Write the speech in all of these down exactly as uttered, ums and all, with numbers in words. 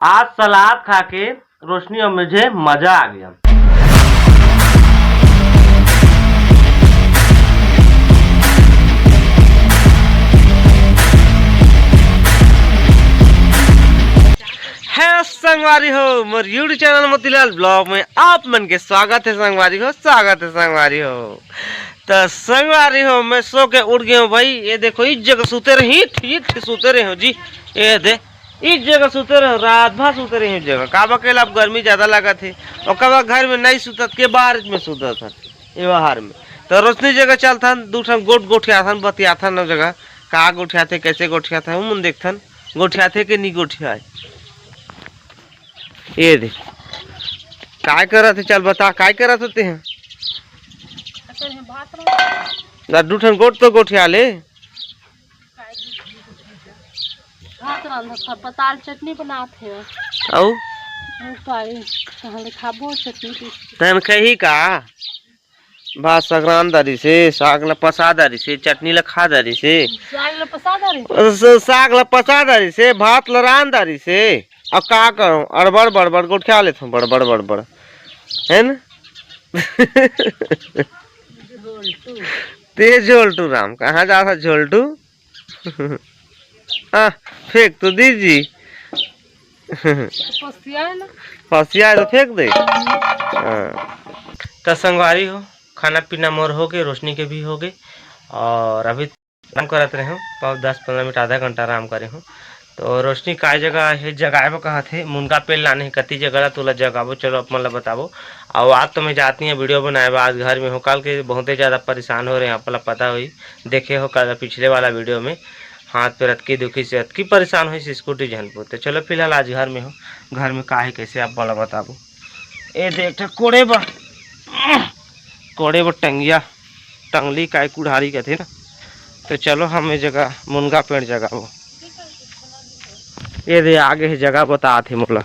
आज सलाद खा के रोशनी और मुझे मजा आ गया। है संगवारी हो, मोर YouTube चैनल मोतीलाल ब्लॉग में आप मन के स्वागत है संगवारी हो, स्वागत है संगवारी हो। तो संगवारी हो, मैं सो के उठ गया हूँ भाई। ये देखो, इस जगह सुते रही, ठीक सुते रहे हो जी। ये दे, इस जगह सुते रहे हो, रात भर सुते रहे हो जगह। काबर के अब गर्मी ज्यादा लगत है, और काबर घर में नहीं सुतत के बाहर में सुतत है, ये बाहर में। तो रोशनी जगह चलथन, दू ठन गोठ गोठियाथन, बतियाथन ओ जगह। का गोठियाथे, कैसे गोठियाथे, उमन देखथन, गोठियाथे के नी गोठियाए। ये दे, काय करत है, चल बता, काय करत होते हैं? अच्छा, ये भात रहा। ना, दू ठन गोठ तो गोठिया ले। भात रांधत था, पताल चटनी बनात हे। अउ? अउ पाई, कहाँ ले खाबो चटनी पीस के? तहन कही का? भात साग रांध डारी से, साग ला पसा डारी से, चटनी ला खा डारी से। साग ला पसा डारी? स-, साग ला पसा डारी से, भात ला रांध डारी से। अब का करूं? अड़बड़ बड़बड़ गोठिया लेथों, बड़बड़ बड़बड़। है ना? ते झोलटू राम, कहाँ जात हस झोलटू? आ, फेंक तो दीजी। फसिया है ना? फसिया है तो फेंक दे। हाँ। त संगवारी हो, खाना पीना मोर हो गे, रोशनी के भी हो गे, और अभी आराम करत रहे हूँ, पाँच, दस पन्द्रह मिनट, आधा घंटा आराम करे हूँ। तो रोशनी काय जगह हे जगाए बर कहत हे, मुनगा पेड़ लाने हे, कति जगह ला तोला जगाबो, चलो आप मन ला बताबो। अउ आज तो मैं जाती हूँ वीडियो बनाए बर, आज घर में हूँ, काल के बहुते ज़्यादा परेशान हो रहे हैं, आप ला पता होही, देखे हो काल पिछले वाला वीडियो में, हाथ पैर अतकी दुखी से अतकी परेशान होइस स्कूटी झनपुर। तो चलो फिलहाल आज घर में हूँ, घर में का हे कैसे आप मन ला बताबो। ए देख ठे कोड़े बर, कोड़े बर टंगिया, टंगली काय कुढ़ारी कथे ना। तो चलो हम ए जगह मुनगा पेड़ जगाबो। ये दे आगे हे जगह बतात हे मोला।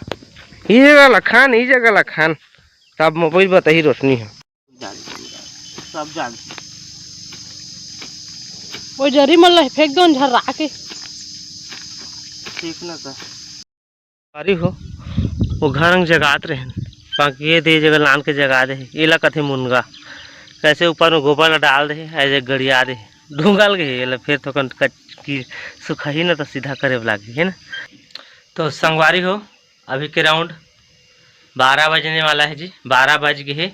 ये जगह ला खान, ये जगह ला खान। तब मोबाइल बताही रोशनी हे। सब जान। वो जरी मन ला फेंक दो झर्रा के। ठीक ना का। अरे हो, वो घर अंग जगात रहेन, बाकी ये दे जगह लान के जगा दे, एला कथे मुनगा। कैसे ऊपर में गोबर ला डाल दे, ऐसे गड़िया दे, ढूंगल गए, एला फिर थोकन कच-, की सुखाही ना तो सीधा करे लागी, है ना। तो संगवारी हो, अभी के राउंड बारह बजने वाला है जी, बारह बज गए है।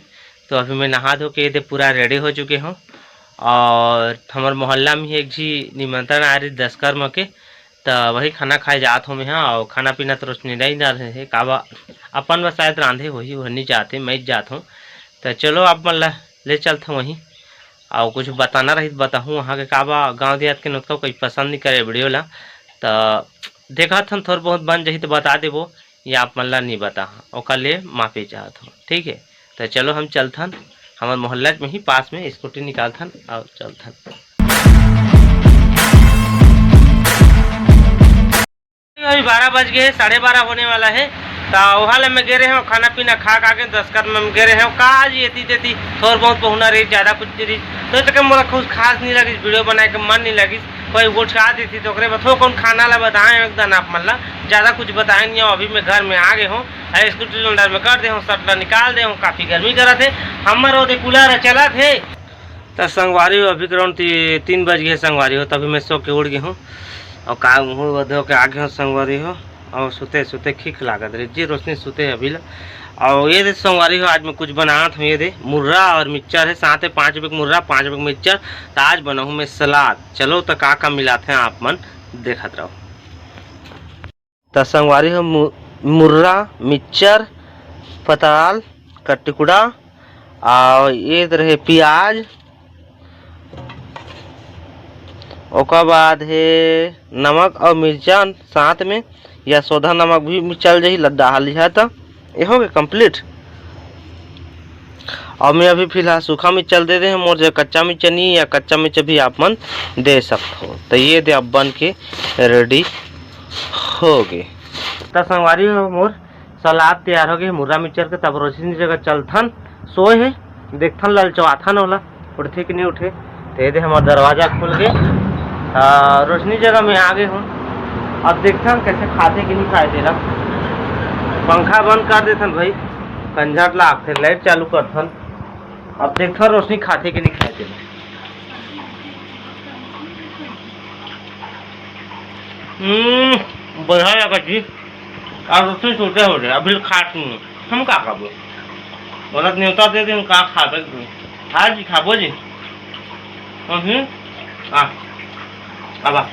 तो अभी मैं नहा धो के ये दे पूरा रेडी हो चुके हूँ, और हमर मोहल्ला में ही एक झी निमंत्रण आ रही दस कर्म के, त वही खाना खाए जात हों मैं हा। और खाना पीना तो रोशनी नहीं डाल रहे हे, काबा अपन बस शायद रांधे होही, वह नहीं जाते, मैं ही जात हूँ। तो चलो आप मन ला ले चलत हूँ वहीं, और कुछ बताना रही तो बताहूँ वहाँ के काबा गाँव देहात के नोतका कोई पसंद नहीं करे वीडियो ला। तो देखत हन थोड़ बहुत बन जही तो बता देबो, या आप मन ला नहीं बता, ओकर लिए माफी चाहत हूँ, ठीक है। तो चलो हम चलथन, हमारे मोहल्ला में ही पास में स्कूटी निकालथन और चलथन। अभी बारह बज गए, साढ़े बारह होने वाला है। तो वहाँ ले मैं गे रहे हूँ, खाना पीना खा खा के दस कर में गे रहे हूँ। का आज ये ती देती थोड़ बहुत पहुना रही, ज़्यादा कुछ नहीं रही। तो तक मोला कुछ खास नहीं लगी, वीडियो बनाए के मन नहीं लगी। कोई गोठिया देती तो ओकरे बर थोकन खाना ला बताए एकदम आप मन ला, ज़्यादा कुछ बताए नहीं हूँ। अभी मैं घर में आ गए हूँ, अरे स्कूटी अंदर में कर दे हूँ, शर्ट ला निकाल दे हूँ, काफ़ी गर्मी करत है। हमर ओदे कूलर चलत है। त संगवारी हो, अभी के राउंड ती-, तीन बज गए संगवारी हो, तभी मैं सो के उठ गए हूँ। और का मुँह बधो के आ गए हूँ संगवारी हो, और सुते सुते खीख लागत रही जी, रोशनी सुते है अभी ला। और ये दे संगवारी हो, आज मैं कुछ बनात हूँ, ये दे मुर्रा और मिक्सचर है, साथ में पाँच रुपये के मुर्रा, पाँच रुपये के मिक्सचर। तो आज बनाहूँ मैं सलाद। चलो तो का का मिलात हैं आप मन देखत रहो। त संगवारी हो मु-, मुर्रा, मिक्सचर, पताल का टुकड़ा, और ये रहे प्याज, ओकर बाद हे नमक और मिर्चा साथ में, या सोधा नमक भी चल जाही, लद्दा हाली है तो ये हो गए कंप्लीट। और मैं अभी फिलहाल सूखा मिर्चा दे दे हूँ, मोर जगह कच्चा मिर्चा नहीं, या कच्चा मिर्चा भी आप मन दे सकते हो। तो ये दे अब बन के रेडी हो गए। त संगवारी हो, मोर सलाद तैयार हो गए मुर्रा मिक्सचर के। तब रोशनी जगह चलथन, सोए है, देखथन ललचवाथन ओला, उठथे कि नहीं उठे। तो ये दे हमारा दरवाजा खुल गए, आ, रोशनी जगह मैं आ गए हूँ। अब देखथन कैसे खाथे कि नहीं खाए तेला। पंखा बंद कर देथन भाई, कंझट लागथे, लाइट चालू करथन। अब देखथन रोशनी खाथे कि नहीं खाथे। हम्म, बढ़िया लगा जी। आज रोशनी सोचे हो रहे, अभी खात नहीं। हम का खाबो? बोला नेवता दे दिन का खाबे तू। हाँ जी, खाबो जी। हम्म, आ, अब आ।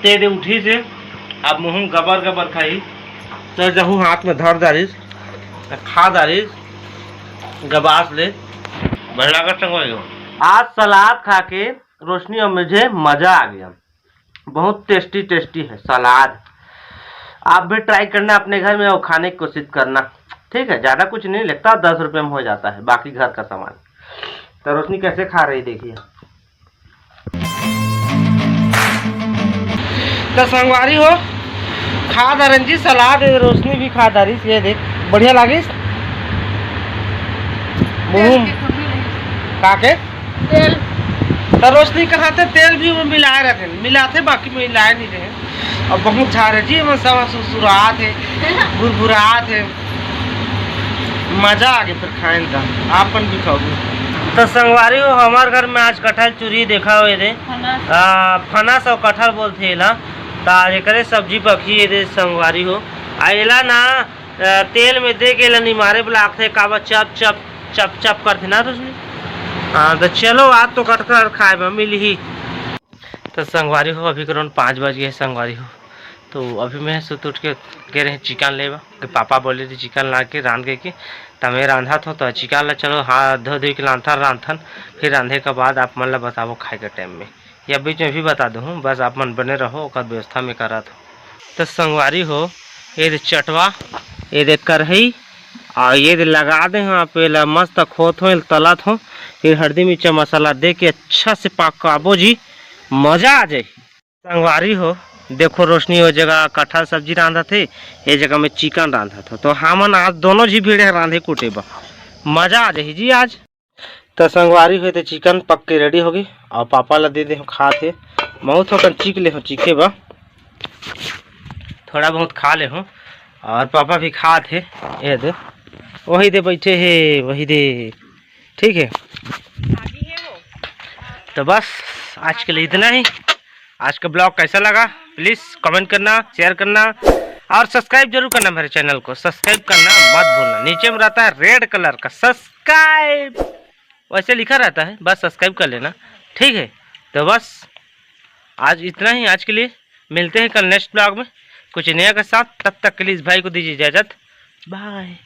ते दे उठी से, अब मुँह गबर गबर खाई। तो जहू हाथ में धर दारिस, खा दारिस, गबास ले। बढ़िया लगा संगवारी हो। आज सलाद खा के रोशनी और मुझे मज़ा आ गया। बहुत टेस्टी टेस्टी है सलाद। आप भी ट्राई करना अपने घर में और खाने की कोशिश करना, ठीक है? ज़्यादा कुछ नहीं लगता, दस रुपये में हो जाता है बाकी घर का सामान। तो रोशनी कैसे खा रही, देखिए। तो संगवारी हो, खा दारन जी सलाद, ये रोशनी भी खा दारिस। ये देख, बढ़िया लागिस। मुँह तेल के कमी नहीं। का के? तेल। तो रोशनी कहा थे तेल भी वो मिलाए रखे, मिलाथे बाकी मिलाए नहीं रहे। अब बहुत झारे जी, हम सब सुसुरात है, भुरभुरात है। मजा आ गया फिर खाएन का, आपन भी खाओगे। तो संगवारी हो, हमार घर में आज कटहल चुरी देखा हो दे। फनस। आ, फनस और कटहल बोलथे एला। तो आज एकरे सब्जी पकी है दे संगवारी हो। आ एला ना, आ, तेल में दे के एला निमारे बर लागथे, काबर चप चप चप चप करथे ना रोशनी। हाँ, तो चलो आज तो कटहल खाए बर मिलही। तो संगवारी हो, अभी करीबन पाँच बज गए संगवारी हो। तो अभी मैं सुत उठ के गए रहे चिकन लेबा, के पापा बोले थे चिकन ला के रांध के, के तमे रांधा थो, तो चिकन ला चलो हाथ धो धो के लानथन रांधथन, फिर रांधे के बाद आप मन ला बताबो खाए के टाइम में, या बीच में भी बता दूँ, बस आप मन बने रहो, ओकर व्यवस्था में करत हो। तो संगवारी हो, ये दे चटवा, ये दे करही, और ये दे लगा दे हो आप, एला मस्त खोत हो, एला तलत हो, फिर हल्दी मिर्चा मसाला दे के अच्छा से पकाबो जी, मजा आ जाए। संगवारी हो, देखो रोशनी ओ जगह कटहल सब्जी रांधत हे, ए जगह में चिकन रांधत हो, तो हमन आज दोनों झी भिड़े रांधे कूटे बा, मजा आ जाही जी आज। तो संगवारी हो, तो चिकन पक के रेडी होगे, और पापा ला दे दे हो खात हे, बहुत होकन चीख ले हो चीखे बा, थोड़ा बहुत खा ले हो, और पापा भी खात हे, ये दे, वही दे बैठे हे, वही दे, ठीक है। तो बस आज के लिए इतना ही। आज का ब्लॉग कैसा लगा, प्लीज कमेंट करना, शेयर करना और सब्सक्राइब जरूर करना मेरे चैनल को। सब्सक्राइब करना मत भूलना, नीचे में रहता है रेड कलर का सब्सक्राइब, वैसे लिखा रहता है, बस सब्सक्राइब कर लेना, ठीक है। तो बस आज इतना ही आज के लिए, मिलते हैं कल नेक्स्ट ब्लॉग में कुछ नया के साथ। तब तक के लिए इस भाई को दीजिए इजाज़त, बाय।